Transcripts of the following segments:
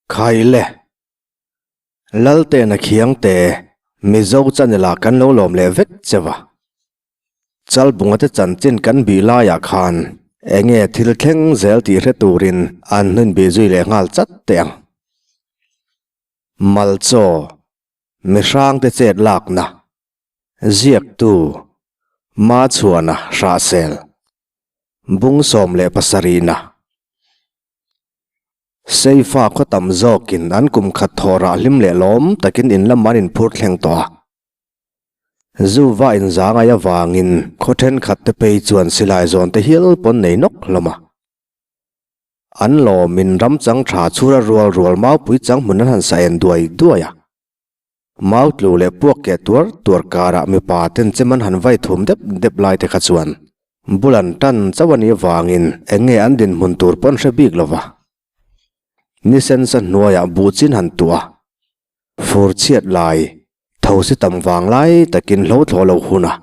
Khai le. Laltena Khiangte, Mizo channel ah kan lo lawm leh vek che va. Chalbunga te chanchin kan bih laiah khan enge thil thleng zel tih hre turin an hnun bih zui leh nghal chat teh ang. Malchaw, Mihrangte chet lakna, Ziaktu, Machhuana Hrahsel, Bung 17na. Seifa khaw tam zawkin an kum khat thawh rah hlim leh lawm takin in lam an inphur thleng tawh a. Zuva inzangai avangin khaw thenkhat te phei chuan silai zawn te hial pawn nei nawk hlawm a. An lawmin ram chang tha chhura rual rual maupui chang hmun an han sa en duai duai a. Mau tlu leh puak keh tuar tuar karah mipa ten chem an han vai thum dep dep lai te kha chuan bul an tan chauh a nih avangin eng nge an dinhmun tur pawn hre bik lo va. Ni sensa hnuaiah buh chin han tuah a, fur chhiat lai, thosi tam vang lai takin hlo thlawh lo hun a.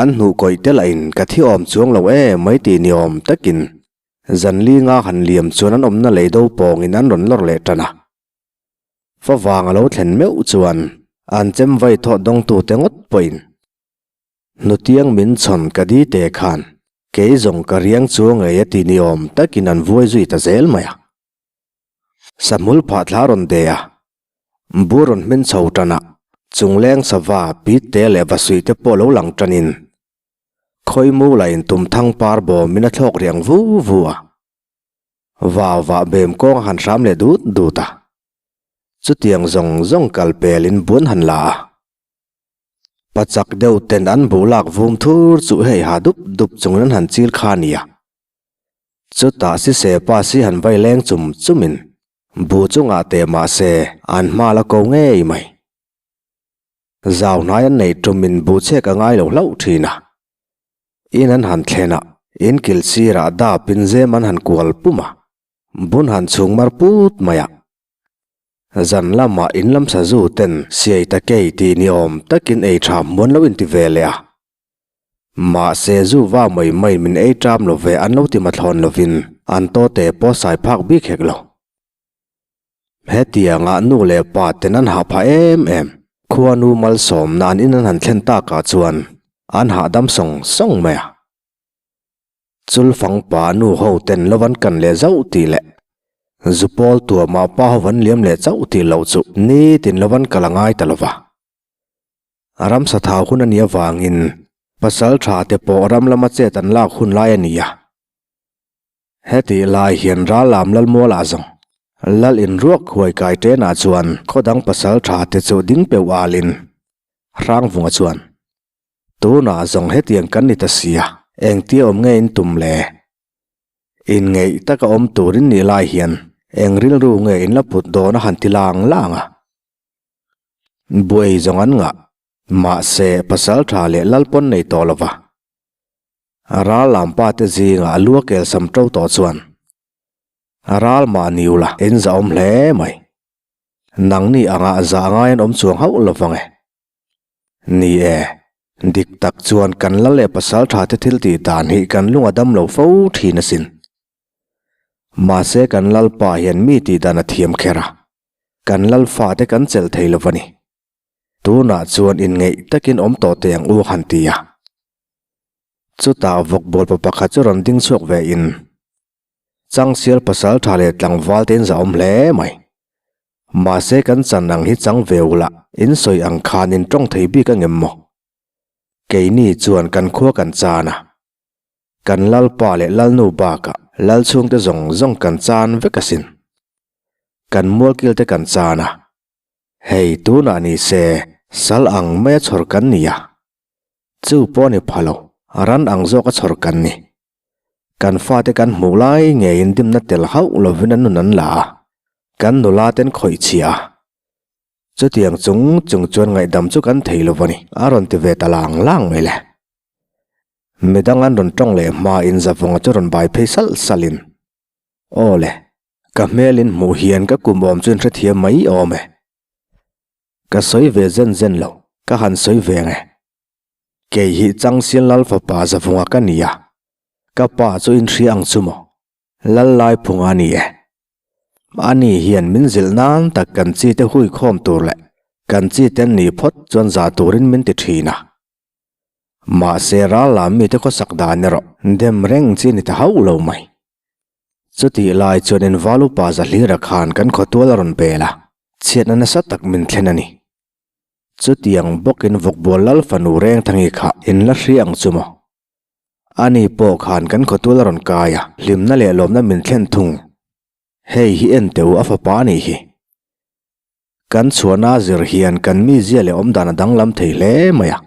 An hnuh kawih te lahin ka thi awm chuang lo e mai tih ni awm takin zan li nga han liam chuan an awmna lei do pawngin an rawn lawr leh tan a. Favang a lo thlen meuh chuan an chem vai thawh dawngtute ngawt pawhin hnutiang min chhawn ka di te khan kei zawng ka riang chuang ei a ti ni awm takin an vuai zui ta zel mai a. Sahmul phah thla rawn de a, bur rawn hmin chho tan a, chungleng sava pit te leh vasuih te pawh lo lang tanin khawimu lahin tumthang par bawmin a thlawk riang vu vu a. Vau vah bem kawng a han hram leh dut dut a. Chutiang zawng zawng kal pelin bun han la a. Pachak deuh ten an buh lak vum thur chu hei ha dup dup chungin an han chil kha a nia. Chutah sise pa si han vai leng chum chumin buh chungah teh mah se an hma la ko ngei mai. Zau hnai an nei tumin buh chhek a ngai lo hlauh thin a. In an han thlen a, in kil sirah dap in zem an han kual pum a, bun han chhung mar put mai a. Zan lamah in lam sazu ten siai ta kei tih ni awm takin ei tha hmuan lo inti ve leh a. Mahse zu va mai mai min ei ṭam lo ve an lo ti mathlawn lovin an tawte pawh sai phak bik hek lo. Hetiangah nu leh pa ten an hah phah em em. Khuanu malsawmna an in an han thlen takah chuan an hahdam sawng sawng mai a. Chulfang pa nu ho ten lo an kan leh zauh tih leh Zupawl tuamah pa ho an liam leh chauh tih loh chu nitin lo an kal a ngai ta lo va. Ramsa thau hun a nih avangin pasal tha te pawh ram lama chet an lak hun lai a ni a. Hetih lai hian Rallam Lalmualah zawng Lal inruak huai kai ṭenah chuan khaw dang pasal ṭha te chu ding peuh alin Hrangvunga chuan, Tunah zawng hetiang kan ni ta sia, engtia awm nge in tum le? Inngeih taka awm turin nih lai hian eng rilru nge in la put dawn a han ti lang lang a. Buai zawng an ngah, mahse pasal ṭha leh lal pawn nei tawh lo va. Ral lam pa te zingah a lu a kel sam to tawh chuan ral mah ni ula in za awm hle mai. Nangni angah za ngai an awm chuang hauh lo vang e. Ni e, dik tak chuan kan lal leh pasal tha te thil tih dan hi kan lung a dam lo fo thin asin. Mahse kan lalpa hian mi tih dan a thiam kher a, kan lalfa te kan chelh thei lo va ni. Tunah chuan inngeih takin awm tawh teh ang u han ti a. Chutah vawkbawl pa pakhat chu rawn ding chhuak ve in, Changsial pasal tha leh tlangval te in zahawm hle mai. Mahse kan chan ang hi chang ve ula in sawi ang khan in tawng thei bik angem maw? Keini chuan kan khua kan chan a. Kan lalpa leh lalnu bakah lal chhungte zawng zawng kan chan vek asin. Kan mualkil te kan chan a. Hei tunah ni se sal ang maia chhawr kan ni a, chu pawh ni pha lo, ran ang zawka chhawr kan ni. Kan fate kan hmuh lai ngeiin dimna tel hauh lovin an nun an la a, kan nula ten khawih chhia a. Chutiang chung chung chuan ngaihdam chu kan thei lo va ni, a rawn ti ve ta lang lang mai le. Midang an rawn tawng leh hmain Zavunga chu rawn bai phei salh salhin, Aw le, Ka hmel in hmuh hian ka kum awm chu in hrethiam mai awm e. Ka sawi ve zen zen lo, ka han sawi ve nge. Kei hi Changsial Lal fapa Zavunga ka ni a, ka pa chu in hria ang chu maw? Lal Laiphunga a ni e. Ani hian min zilh nan tak kan chi te hui khawm tur leh kan chi te an nih phawt chuan zah turin min ti thin a. Mahse ral lam mite khawsak dan erawh dem reng chi ni ta hauh lo mai. Chutih lai chuan inval upa Zahlira khan kan khawtual a rawn bel a, chhiatna nasa tak min thlen a ni. Chutiang bawkin vawkbual lal fanu Rengthangi kha in la hria ang chu maw? Ani pawh khan kan khawtual a rawn kai a, hlimna leh lawmna min thlen thung. Hei hi en teh u a fapa a nih hi. Kan chhuahna a zir hian kan mizia leh awmdan a danglam thei hle mai a.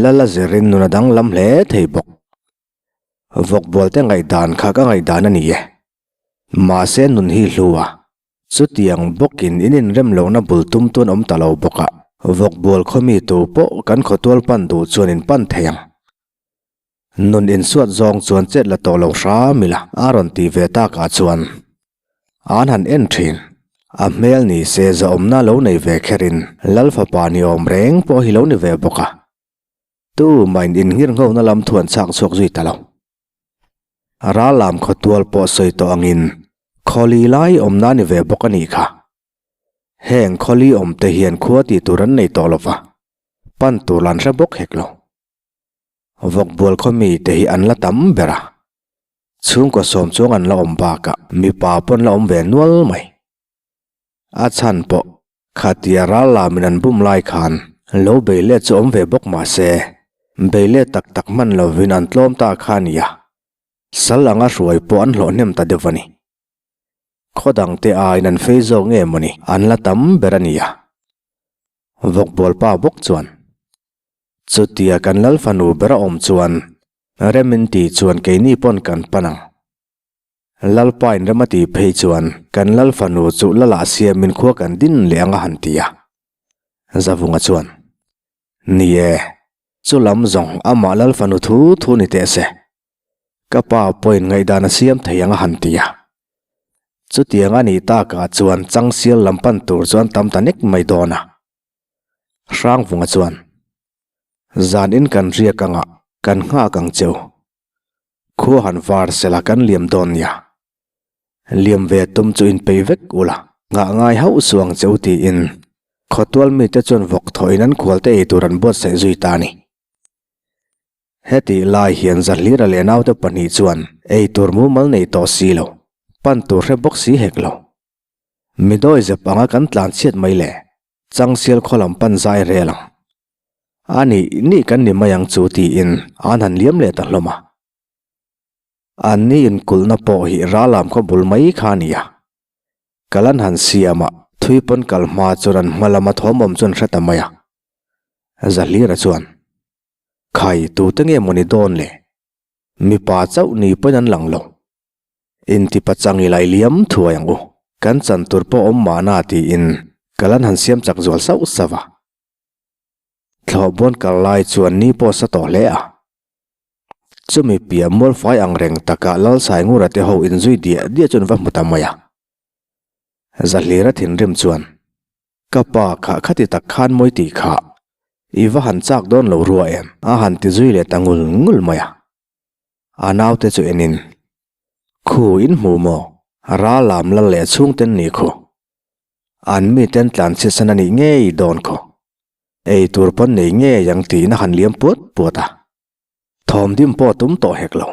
Lal a zirin nun a danglam hle thei bawk. Vawkbualte ngaihdan kha ka ngaihdan a ni e. Mahse nun hi hlu a. Chutiang bawkin in inrem lohna bul tum tun awm ta lo bawk a, vawkbual khawmi tu pawh kan khawtual pan duh chuan in pan thei ang. Nun insuat zawng chuan chet la tawh lo hram ila a rawn tih ve takah chuan an han en thin. A hmel ni se zahawmna lo nei ve kherin Lal fapa ni awm reng pawh hi lo ni ve bawk a. Tu mahin innghirnghona lam thu an chhak chhuak zui ta lo. Rallam khawtual pawh sawi tawh angin khawli lai awmna ni ve bawk a nih kha. Heng khawli awm te hian khua tih tur an nei tawh lo va, pan tur lan hre bawk hek lo. Vawkbual khaw mi te hi an la tam ber a, chhungkaw sawm chuang an la awm bakah mipa pawn la awm ve nual mai. A chhan pawh khatia ral lamin an bum lai khan lo bei let chu awm ve bawk mah se, bei let tak tak hman lovin an tlawm ta kha a nia. Sal anga hruai pawh an hlawh hnem ta deuh a ni. Khaw dangte aiin an fei zawk nge mawni an la tam ber a nia. Vawkbual pa bawk chuan, Chutia kan lal fanu ber a awm chuan rem in tih chuan keini pawn kan pan ang. Lalpa in rem a tih phei chuan kan Lal fanu chu Lala siamin khua kan din leh ang a han ti a. Zavunga chuan, Ni e, chu lam zawng amah Lal fanu thu thu ni teh se. Ka pa pawhin ngaihdan a siam thei ang a han ti a. Chutiang a nih takah chuan Changsial lam pan tur chuan tam ta nek mai dawn a. Hrangvunga chuan, Zan in kan riak anga kan nghak ang cheu. Khua han var sela kan liam dawn nia. Liam ve tum chu inpeih vek ula, nghah ngai hauh suh ang che u tiin khawtual mite chuan vawk thawhin an khualte ei tur an buatsaih zui ta a ni. Hetih lai hian Zahlira leh naute pahnih chuan ei tur mumal nei tawh si lo, pan tur hre bawk si hek lo. Midawi zep anga kan tlan chhiat mai le, Changsial khaw lam pan zai rel ang. A nih nih kan ni mai ang chu tiin an han liam leh ta hlawm a. An ni inkulhna pawh hi Ralam khaw bul mai kha a ni a. Kal an han siam a, thui pawn kal hma chuan an hma lama thawmawm chu an hre ta mai a. Zahlira chuan, Khai, tute nge maw ni dawn le? Mipa chauh ni pawhin an lang lo. Inti pachang i lai liam thuai ang u, kan chan tur pawh awm mahna tiin kal an han siam chak zual sauh sauh a. Thlawhbawn kal lai chuan ni pawh sa tawh hle a. Chumi piah mualfai ang reng takah Lalsaingura te ho inzui diah diah chu an va hmu ta mai a. Zahlira thinrim chuan, Ka pa kha khati tak khan mawi tih kha i va han chak dawn lo rua em? a han ti zui leh ta ngul ngul mai a. A naute chu enin, Khu in hmu maw? Ral lam lal leh chhungten ni khu. An miten tlanchhiatsan a nih ngei dawn khaw. Ei tur pawn nei ngei ang tiin a han liam puat puat a. Thawmdim pawh tum tawh hek lo.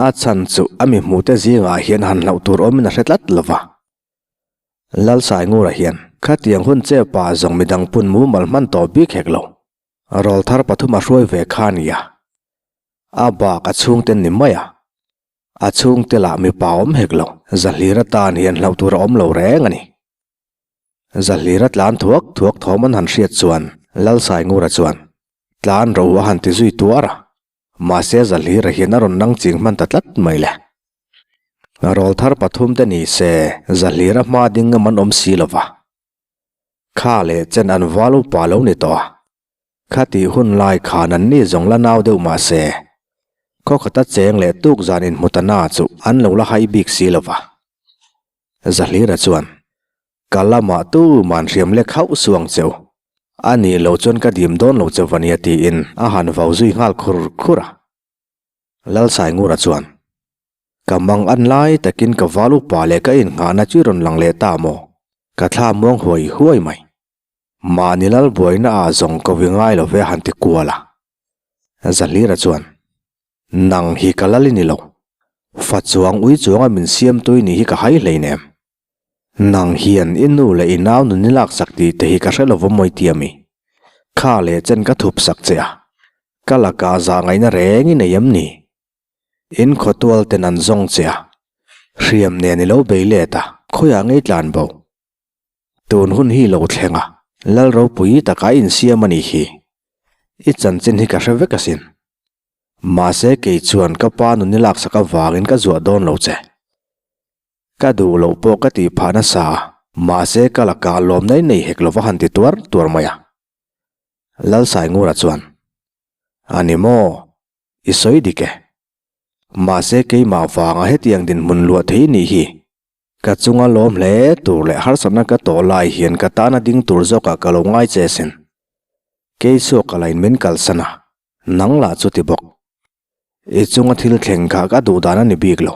A chhan chu a mi hmuhte zingah hian han hlauh tur awmin a hre tlat lo va. Lalsaingura hian khatiang hun che pa zawng midang pun mumal hman tawh bik hek lo. Rawlthar pathum a hruai ve kha a nia. A bak a chhungten ni mai a. A chhungte lah mipa awm hek lo, Zahlir atan hian hlauh tur a awm lo reng a ni. Zahlir a tlan thuak thuak thawm an han hriat chuan Lalsaingura chuan tlan ro a han ti zui tuar a, mahse Zahlira hian a rawn nang ching hman ta tlat mai le. Rawlthar pathumte ni se Zahlira hma ding ngam an awm si lo va. Kha leh chen an val upa lo ni tawh a. Khatih hun lai khan an ni zawng la nau deuh mah se, khaw khata cheng leh tuk zan inhmu ta na chu an lo la hai bik si lo va. Zahlira chuan, Ka lamah tu man hriam lek hauh suh ang cheu. A nih loh chuan ka dim dawn lo cheu va nia tiin a han vau zui nghal khur khur a. Lalsaingura chuan. Ka mang an lai takin ka val upa leh ka innghahna chu i rawn lang leh ta maw? Ka thla muang huai huai mai. Mahni lal buaina ah zawng ka wi ngai lo ve han ti kual a. Zahlira chuan, Nang hi ka lal i ni lo. Fa chuang ui chuanga min siam tui ni hi ka hai hleinem. Nang hian i nu leh i nau nun i laksak tih te hi ka hre lo va mawi tia mi. Kha leh chen ka thup sak che a. Ka lakah zah ngaihna reng i nei em ni? In khawtual ten an zawng che a. Hriam nen i lo bei let a, khawiah ngei tlan bo. Tun hun hi lo thleng a, Lal ropui taka insiam a nih hi. I chanchin hi ka hre vek asin. Mahse kei chuan ka pa nun i laksak avangin ka zuah dawn lo che. Ka duh loh pawh ka tih phah nasa a, mahse ka lakah lawmna i nei hek lova han ti tuar tuar mai a. Lalsaingura chuan, A ni maw? I sawi dik e. Mahse keimah vanga hetiang dinhmun luah thei nih hi ka chunga lawm hle tur leh harsatna ka tawh lai hian ka tana ding tur zawkah ka lo ngai che sin. Kei chhuak ka lain min kalsan a, nang lah chu ti bawk. I chunga thil thleng kha ka duh dan a ni bik lo.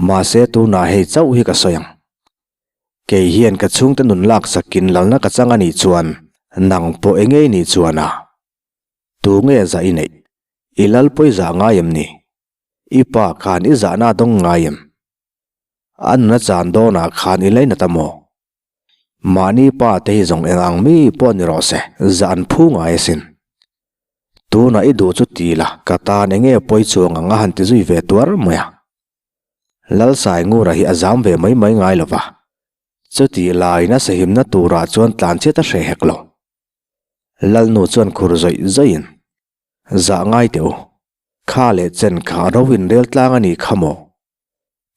Mahse tunah hei chauh hi ka sawi ang. Kei hian ka chhungte nun laksakin lalna ka chang a nih chuan nang pawh eng ngei nih chuan a. Tu nge zah i neih? I lal pawi zah ngai em ni? I pa khan i zahna a dawng ngai em? A nuna chan dawnah khan i lainat a maw? Mahni pa te hi zawng eng ang mi pawh ni rawh se, zah an phu ngai asin. Tunah i duh chu ti la, ka tan eng nge pawi chuang ang a han ti zui ve tuar mai a. Lalsaingura hi a zam ve mai mai ngai lo va, chutih laiin a sahimna turah chuan tlanchhiat a hreh hek lo. Lalnu chuan khur zawih zawihin, Zah ngai teh u, kha leh chen kha ro inrel tlang a nih kha maw?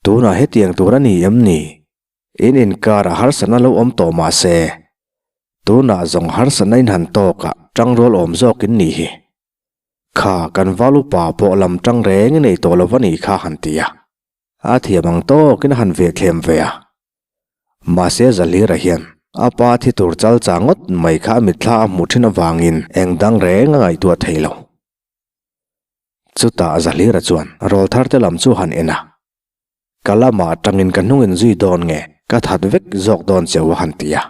Tunah hetiang tur a ni em ni? In inkar a harsatna lo awm tawh mah se, tunah zawng harsatna in han tawk a tangrual awm zawk in nih hi. Kha kan val upa pawh lam tang reng i nei tawh lo va nih kha han ti a. A thiam ang tawkin a han ve thlem ve a. Mahse Zahlira hian a pa thi tur chal chang ngawt mai kha a mitthla a hmuh thin avangin eng dang reng a ngaihtuah thei lo. Chutah Zahlira chuan rawlthar te lam chu han en a. Ka lamah atangin ka hnungin zui dawn nge ka that vek zawk dawn che u a han ti a.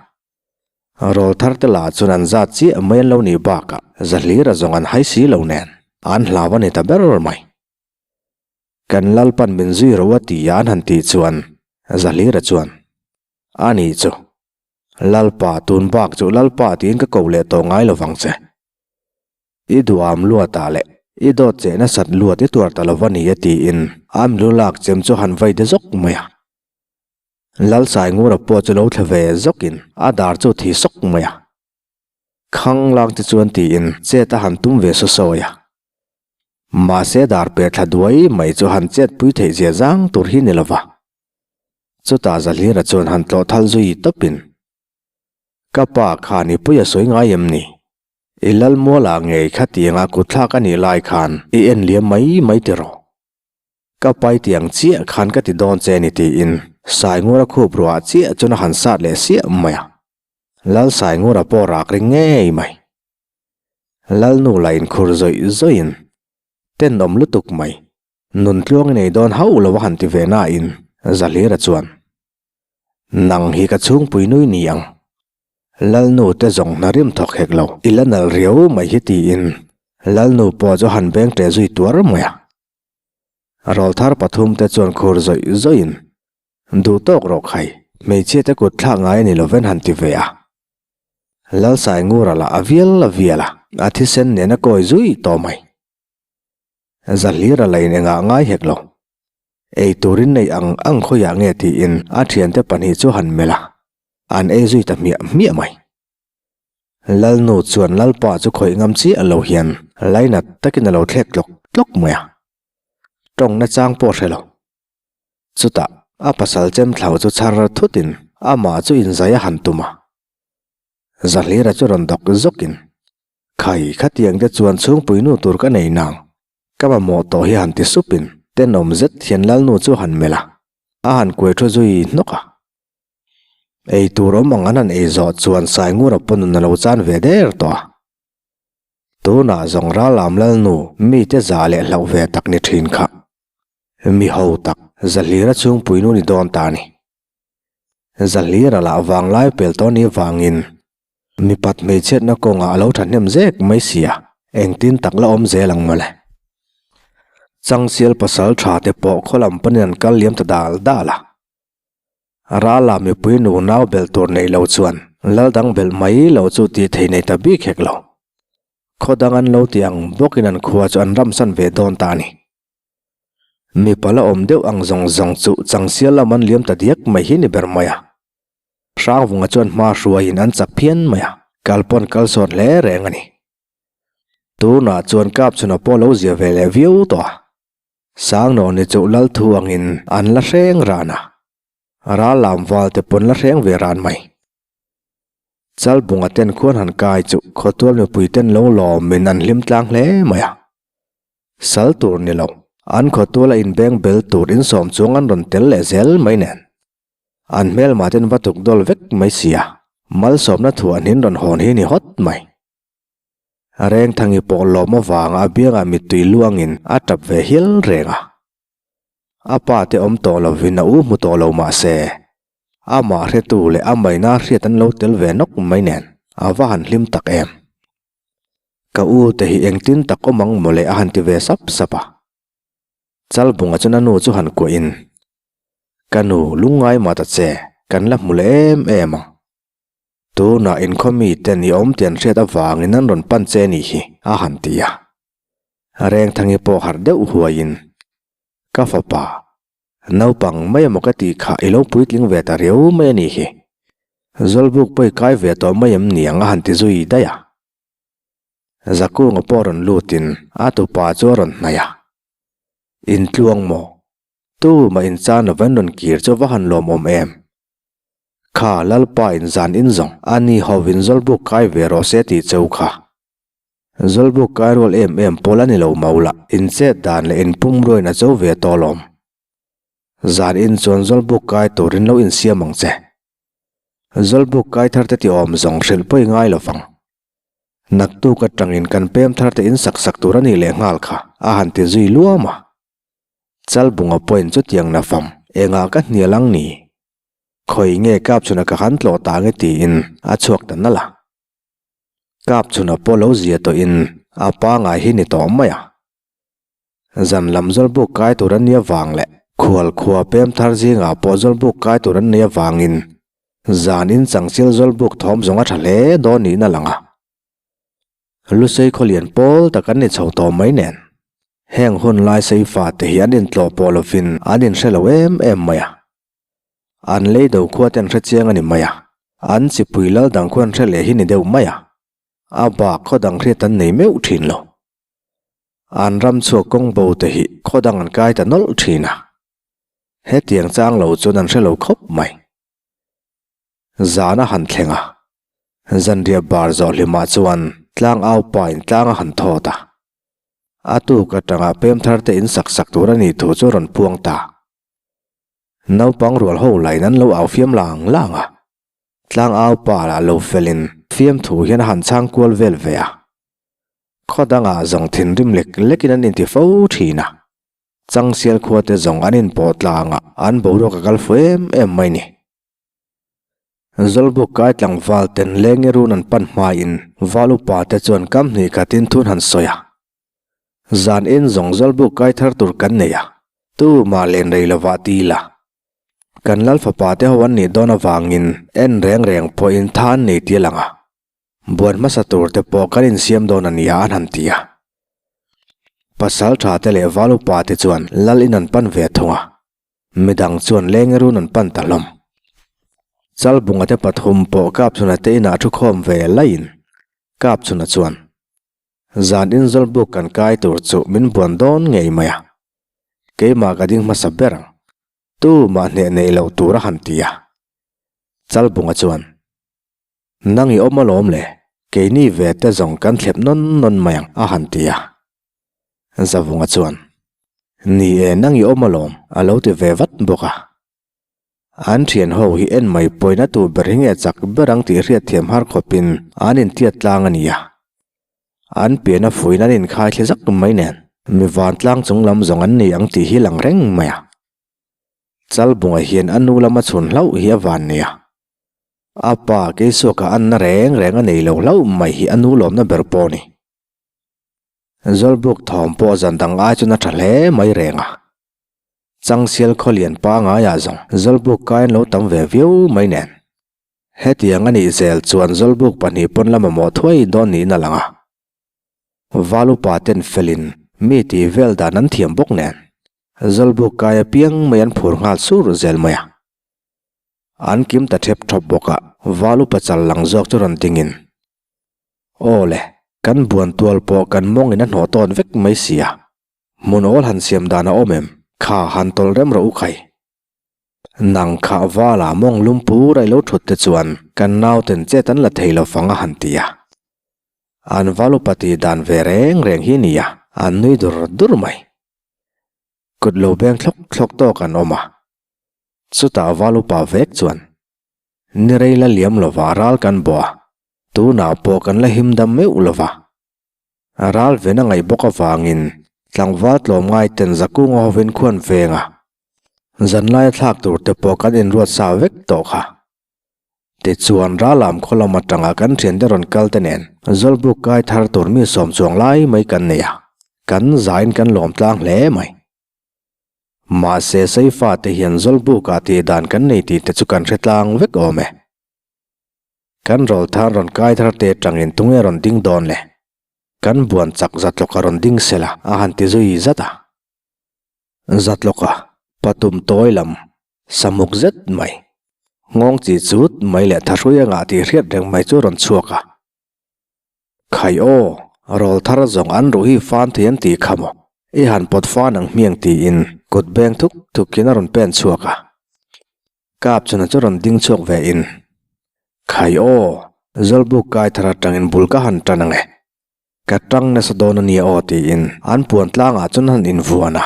Rawl thar te lah chuan an zat chiah mai an lo nih bakah Zahlira zawng an hai si lo nen an hlau a ni ta ber mai. Kan Lalpan min zui ro a ti a an han tih chuan Zahlira chuan, A nih chu, Lalpa tun bak chu Lalpa tiin ka ko leh tawh ngai lo vang che. I duham luatah leh i dawt cheh nasat luat i tuar ta lo va ni a tiin a milu lak chem chu han vai de zawk mai a. Lalsaingura pawh chu lo thla ve zawkin a dar chu thi sawk mai a. Khang lang te chuan tiin chet a han tum ve saw sawi a. Mahse dar pe thla duai mai chu han chet pui theih zia zang tur hi ni lo va. Chutah Zahlira chuan han tlawh thal zui tawpin, Ka pa khan i pui a sawi ngai em ni? I Lalmualah ngei khatianga kutthlak a nih lai khan i en liam mai mai tiraw? Ka pai tiang chiah khan ka ti dawn che ni tiin Saingura khup ruah chiah chuan a han sat leh siah mai a. Lal Saingura pawh rak ring ngei mai. Lalnu lah inkhur zawih zawihin tenawm lutuk mai, nun tluang i nei dawn hauh lo a han ti ve nain Zahlira chuan, Nang hi ka chhungpui nui ni ang. Lalnu te zawng hna rim thawk hek lo, i la nalh riau mai hi tiin Lalnu pawh chu han beng ṭeh zui tuar mai a. Rawlthar pathum te chuan khur zawih zawihin, Duh tawk rawh khai, hmeichhia te kut thlak ngai a ni lo ven han ti ve a. Lalsaingura lah a vial a vial a, a thisen nen a kawi zui tawh mai. Zahlira la in engah ngai hek lo. Ei turin nei ang ang khawiah nge tiin a thiante pahnih chu han melh a, an ei zui ta hmiah hmiah mai. Lalnu chuan Lalpa chu khawih ngam chiah lo hian lainat takin a lo thlek tlawk tlawk mai a, tawng nachang pawh hre lo. Chutah a pasal chem thlau chu chhar thutin amah chu inzai a han tum a. Zahlira chu rawn dawk zawkin, Khai, khatiang te chuan chhungpui nu tur ka nei nang. Ka mamawh tawh hi han ti supin tenawm zet hian Lalnu chu han melh a, a han kuai thu zui hnawk a. Ei tur awm ang an han ei zawh chuan Saingura pawn nun a lo chan ve der tawh a. Tunah zawng Rallam Lalnu mite za leh hlauh ve tak ni thin kha. Mi ho tak, Zahlira chhungpui nu ni dawn ta a ni. Zahlira lah vanglai pel tawh ni vangin mipat hmeichhiatna kawngah a lo thahnem zek mai sia, engtin tak la awm zel ang mawle. Changsial pasal tha te pawh khaw lam panin an kal liam ta dal dal a. Rala mipui nu nau belh tur neih lo chuan lal dang belh mai lo chu tih thei nei ta bik hek lo. Khaw dang an lo ti ang bawkin an khua chu an ramsan ve dawn ta a ni. Mipa la awm deuh ang zawng zawng chu changsial lam an liam ta diak mai hi ni ber mai a. Hrangvunga chuan hma hruaiin an chak phian mai a, kal pawn kal sawn hle reng a ni. Tunah chuan Kapchhuna pawh lo zia ve leh viau tawh a. Sangnawni chu Lalthu angin an la hreng ran a, ral lam val te pawn la hreng ve ran mai. Chalbunga ten khuan han kai chu khawtual mipui ten lo lawmin an hlim tlang hle mai a. Sal tur ni lo, an khawtuala inbeng bel tur insawm chuang an rawn tel leh zel mai nen. An hmelmah ten va tuk dawl vek mai sia, malsawmna thuah hnin rawn hawn hi ni hawt mai. Rengthangi pawh lawm avanga a biangah mittui luangin a tap ve hial reng a. A pa te awm tawh lovin a u hmu tawh lo mah se, amah hretu leh a maina hriat an lo tel ve nawk mai nen a va han hlim tak em. Ka u te hi engtin tak awm ang mawle a han ti ve sap sap a. Chalbunga chuan a nu chu han kuahin, Ka nu, lungngai mah ta che, kan la hmu leh em em ang. Tunah inkhaw miten i awm tih an hriat avangin an rawn pan che nih hi, a han ti a. Rengthangi pawh harh deuh huaiin, Ka fapa, naupang mai emaw ka tih kha i lo puitling ve ta riau mai a nih hi. Zawlbuk pawh i kai ve tawh mai em niang a han ti zui daih a. Zakunga pawh rawn lutin a tupa chu a rawn hnaih a. Intluang maw? Tumah inchan lova an rawn kir chu va han lawmawm em? Kha Lalpa in zan in zawng a ni ho in Zawlbuk kai ve rawh se tih cheu kha. Zawlbuk kai rual em em pawl a ni lo Maula in chet dan leh in pum ruain a cho ve tawh lawm. Zan in chuan Zawlbuk kai turin lo insiam ang che. Zawlbuk kai thar te ti awm zawng hrilh pawi ngai lo vang. Naktuk atangin kan pem thar te in sak sak tur a nih leh nghal kha a han ti zui luam a. Chalbunga pawhin chutiang nafam engah ka hnial ang ni? Khawi nge Kapchhuna ka han tlawh ta nge tiin a chhuak ta nalh a. Kapchhuna pawh lo zia tawhin a pangai hi ni tawh mai a. Zan lam zawlbuk kai tur an nia vang leh khual khua pem thar zingah pawh zawlbuk kai tur an nia vangin zan in changchil zawlbuk thawm zawng a tha hle dawn niin a lang a. Lusei khawlian pawl tak an ni chho tawh mai nen. Heng hun lai seifa te hi an intlawh pawh lovin an inhre lo em em mai a. An lei do khua te an hre chiang a ni mai a, an chipui lal dang khuan hre leh hi ni deuh mai a, a bak khaw dang hriat an nei meuh thin lo. An ram chhuak kawng bo te hi khaw dang an kai ta nawlh thin a, hetiang chang lo chuan an hre lo khawp mai. Zan a han thleng a, zanriah bar zawh hlimah chuan tlang au pa in tlang a han thawt a, a tuk atanga pem thar te in sak sak tur a nih thu chu a rawn puang ta. Naupang rual ho lain an lo au fiam lang lang a, tlangau pa lah lo felin fiamthu hian a han chhang kual vel ve a. Khaw dangah zawng thinrim lek lekin an inti fo thin a, Changsial khua te zawng an inpawh tlangah an boruak a kal fu em em mai ni. Zawlbuk kai tlangval ten lengi run an pan hmain val upa te chuan kam hnih khatin thun han sawi a. Zan in zawng zawlbuk kai thar tur kan nei a, tu mah len rei lovah ti ila. Kan lal fapa te ho an nih dawn avangin en reng reng pawhin tha an nei tia lang a, buan hmasa tur te pawh kan insiam dawn a nia an han ti a. Pasal tha te leh val upa te chuan lal in an pan ve thung a, midang chuan lengerun an pan ta hlawm. Chalbunga te pathum pawh Kapchhuna te inah thu khawm ve laiin Kapchhuna chuan, Zan in zawlbuk kan kai tur chu min buan dawn ngei mai a, keimah ka ding hmasa ber ang, tumah hneh neih loh tur a han ti a. Chalbunga chuan, Nang i awm alawm le, keini ve te zawng kan thlep nawn nawn mai ang a han ti a. Zavunga chuan, Ni e, nang i awm alawm a lo ti ve vat bawk a. An thian ho hi en mai pawhin a tu ber hi nge chak ber ang tih hriat thiam har khawpin an intiat tlang a ni a. An pian a fuiin an inkhai thli zak mai nen. Mi vantlang chung lam zawng an ni ang tih hi lang reng mai a. Chalbunga hian a nu lama chhun hlauh hi a van nei a. A pa Keisuaka anna reng reng a nei lo hlauh mai hi a nu lawmna ber pawh a ni. Zawlbuk thawm pawh zan dang ai chuan a tha hle mai reng a. Changsial khawlian pangaiah zawng Zawlbuk kai an lo tam ve viau mai nen. Hetiang a nih zel chuan Zawlbuk pahnih pawn la mamawh thuai dawn niin a lang a. Val upa ten felin mi tih vel dan an thiam bawk nen Zawlbuk kai apiang mai an phur nghal sur zel mai a. An kim ta thep thawp bawk a, Val upa chal lang zawk chu rawn dingin, Aw le, kan buan tual pawh kan mawngin a hnawh tawn vek mai si a, hmun awl han siam dan a awm em? Kha han tawlh rem rawh u khai. Nang kha vala mawng lum pur a i lo thut te chuan kan nauten chet an la thei lo fang a han ti a. An val upa tih dan ve reng reng hi nia, an nui dur dur mai. Kut lo beng thlawk thlawk tawk an awm a. Chutah val upa vek chuan, Ni rei la liam lova ral kan bawh a, tunah pawh kan la him dam meuh lova. Ral ven a ngaih bawk avangin tlangval tlawmngai ten Zakunga hovin khuan veng a, zanlai a thlak tur te pawh kan inruat sa vek tawh kha. Tichuan Ralam khaw lam atanga kan thiante rawn kal te nen Zawlbuk kai thar tur mi sawm chuang lai mai kan nei a, kan zain kan lawm tlang hle mai. Mahse Seifa te hian Zawlbukah tih dan kan nei tih te chu kan hre tlang vek awm e. Kan rawlthan rawn kai thar te atangin tunge rawn ding dawn le? Kan buan chak Zatlawka rawn ding sela a han ti zui zat a. Zatlawka, patum tawi lam, samuk zet mai, nghawng chi chut mai leh thahrui a ngah tih hriat reng mai chu rawn chhuak a. Khai aw, rawl thar zawng an ruh hi fan thei an tih kha maw? I han pawt fan ang hmiang tiin kut beng thuk thukin a rawn pen chhuak a. Kap chhuna chu rawn ding chhuak ve in, Khai aw, Zawlbuk kai thar atangin bul ka han tan ang e. Ka tang nasa dawn a nia aw tiin an puan tlangah chuan han invuan a.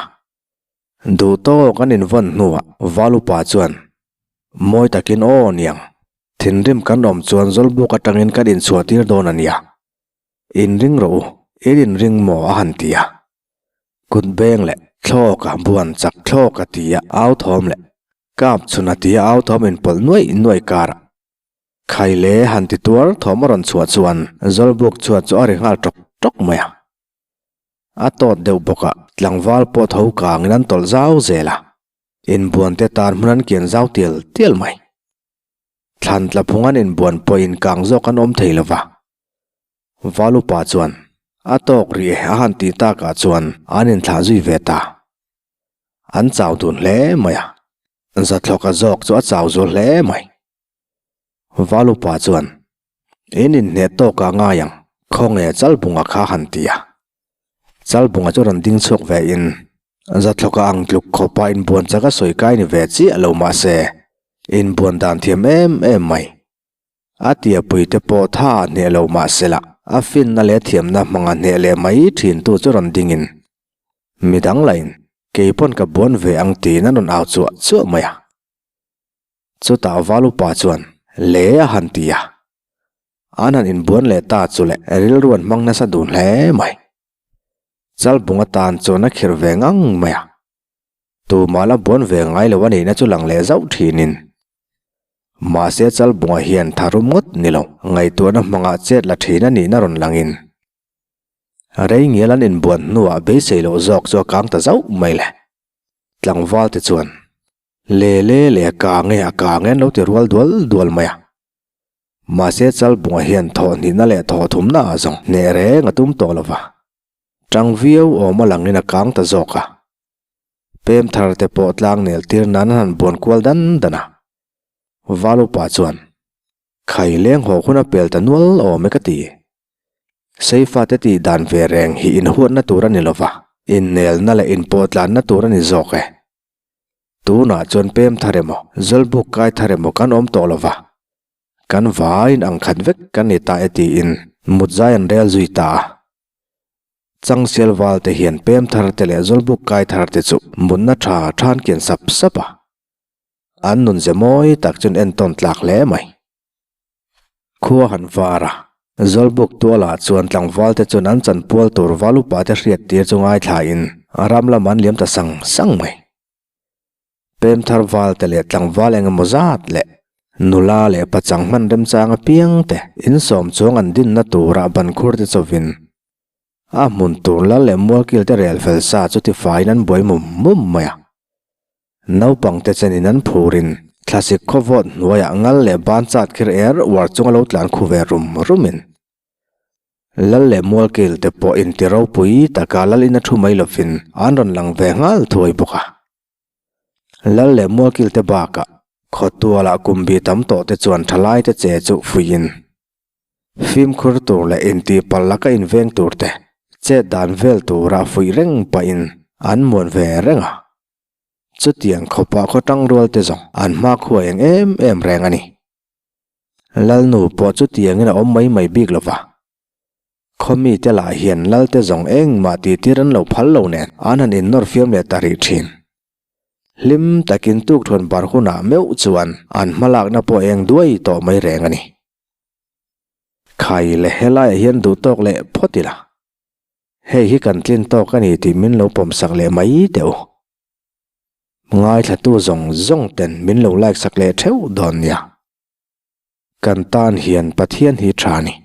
Duh tawk an invawn hnuah Valupa chuan, Mawi takin aw niang, thinrim kan awm chuan Zawlbuk atangin kan inchhuah tir dawn a nia. Inring rawh u, in inring maw a han ti a. Kut beng leh thlawka buan chak thlawka tia au thawm leh kap chhuna tia au thawm inpawlh nuaih nuaih karah Khaile han ti tuar thawm a rawn chhuah chuan Zawlbuk chhuat chu a ri nghal tawk tawk mai a. A tawt deuh bawk a, tlangval pawh tho kangin an tawlh zau zel a, inbuan te tan hmun an kian zau tial tial mai. Thlan tla phung an inbuan pawhin kang zawk an awm thei lo va. Valupa chuan a tawk rih e a han tih takah chuan an inthlah zui ve ta. An chau dun hle mai a, Zathlawka zawk chu a chau zual hle mai. Valupa chuan, In inhneh tawk ah ngai ang, khawnge Chalbunga kha han ti a. Chalbunga chu rawn ding chhuak ve in, Zathlawka ang tluk khawpa inbuan chak a sawi kai ni ve chiah lo mah se, inbuan dan thiam em em mai. A tiapui te pawh tha a hneh lo mah se lah, a finna leh thiamna hmanga hneh leh mai thin tu chu rawn ding in, midang lahin, Keipawn ka buan ve ang tiin a rawn au chuah chuah mai a. Chutah Valupa chuan, Le a han ti a. An han inbuan leh ta chu le rilru an hmang nasa dun hle mai. Chalbung atan chuan a khirh ve ngang mai a. Tumah la buan ve ngai lo a nihna chu lang leh zauh thinin. Mahse Chalbunga hian tharum ngawt ni lo ngaihtuahna hmangah chet la thin a nihna rawn langin. Rei ngial an inbuan hnuah beisei loh zawk chu a kang ta zauh mai le. Tlangval te chuan. Le le le a kang e a kang e an lo ti rual dual dual mai a. Mahse Chalbunga hian thawh hnihna leh thawh thumna ah zawng hneh reng a tum tawh lo va. Tang viau awm a langin a kang ta zawk a. Pem thar te pawh tlang nel tir nan an han buan kual dan dan a. Valupa chuan, Khai leng haw hun a pel ta nual awm e ka ti. Seifate tih dan ve reng hi inhuatna tur a ni lo va, innelna leh inpawhtlanna tur a ni zawk e. Tunah chuan pem thar emaw, Zawlbuk kai thar emaw kan awm tawh lo va, kan vaiin ang khat vek kan ni ta e tiin mut zai an rel zui ta a. Changsial val te hian pem thar te leh Zawlbuk kai thar te chu mutna tha than kian sap sap a. An nun ze mawi tak chuan entawn tlak hle mai. Khua han var a. Zawlbuk tualah chuan tlangvalte chuan an chanpual tur val upate hriattir chu ngaithlain ram lam an liam ta sang sang mai. Pem thar valte leh tlangval eng emaw zat leh nula leh pachang hman remchang apiang te insawm chuang an dinna turah ban khur te chawin a hmun tur lal leh mualkil te rel fel sa chu tifaiin an buai mum mum mai a. Naupangte chenin an phurin thlasik khawvawt hnuaiah ngal leh ban chat khir er uar chunga lo tlan khu ve rum rumin Lal leh Mualkil te pawh inti ropui taka lal ina thu mai lovin an rawn lang ve nghal thuai bawk a. Lal leh Mualkil te bakah khawtualah kum bi tam tawh te chuan thalai te che chu fuiin fimkhur tur leh intihpalh laka inveng tur te chet dan vel tura fuih reng pahin an muan ve reng a. Chutiang khawpah khaw tangrual te zawng an hmakhua eng em em reng a ni. Lalnu pawh chutiangin a awm mai mai bik lo va. Khawmite lah hian Lalte zawng engmah tihtir an lo phal lo nen an han innawr fiam leh ta rih thin. Hlim takin tukthuan bar hunah meuh chuan an hmalakna pawh eng duai tawh mai reng a ni. Khai leh helaiah hian duh tawk leh phawt ila. Hei hi kan tlin tawk a ni tih min lo pawmsak leh mai teh u. Ngaithlatu zawng zawng ten min lo like sak leh theuh dawn nia. Kan tan hian Pathian hi tha a ni.